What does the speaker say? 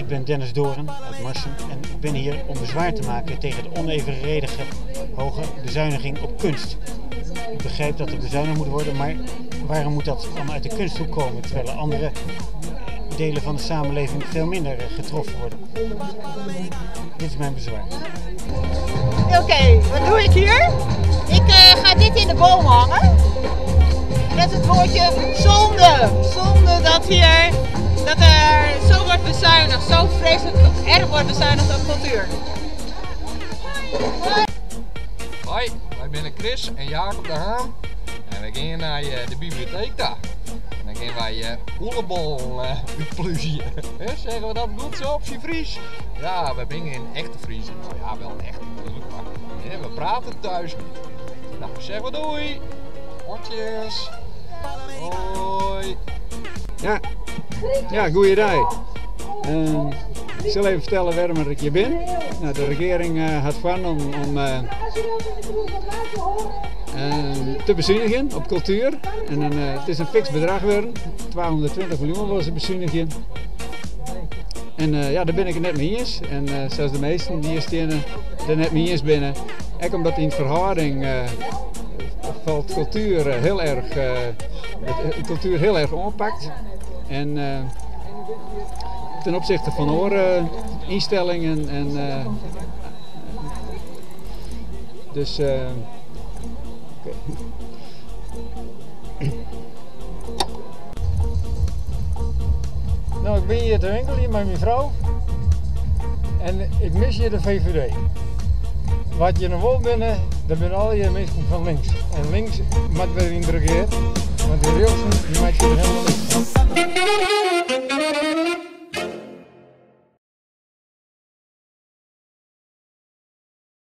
Ik ben Dennis Doorn uit Marsum en ik ben hier om bezwaar te maken tegen de onevenredige hoge bezuiniging op kunst. Ik begrijp dat er bezuinigd moet worden, maar waarom moet dat dan uit de kunsthoek komen, terwijl er andere delen van de samenleving veel minder getroffen worden? Dit is mijn bezwaar. Oké, wat doe ik hier? Ik ga dit in de boom hangen. En dat is het woordje zonde. Zonde dat hier, dat er zo wordt bezuinigd, zo vreselijk erg wordt bezuinigd op cultuur. Hoi, wij zijn Chris en Jacob de Haan en we gaan naar de bibliotheek daar. En dan gaan wij oelebol uitpluizen. Zeggen we dat goed zo op zijn Fries? Ja, we zijn in echte Fries. Nou ja, wel echt natuurlijk, maar we praten thuis niet. Nou, zeggen we doei. Hortjes. Hoi. Ja, ja, goeiedag. Ik zal even vertellen waarom ik hier ben. Nou, de regering had van om te bezuinigen op cultuur. En het is een fix bedrag geworden. 220 miljoen willen ze bezuinigen. En ja, daar ben ik het net mee eens. En zoals de meesten die hier staan, er net mee eens binnen. Ook omdat in verhouding valt cultuur heel erg, het cultuur heel erg aanpakt. En ten opzichte van andere instellingen en dus oké. Nou, ik ben hier te winkel hier met mijn vrouw en ik mis hier de VVD. Wat je nog wel binnen, dat zijn al je mensen van links. En links moet weer in de regeer, want de rechtsen die maakt je er helemaal niks van.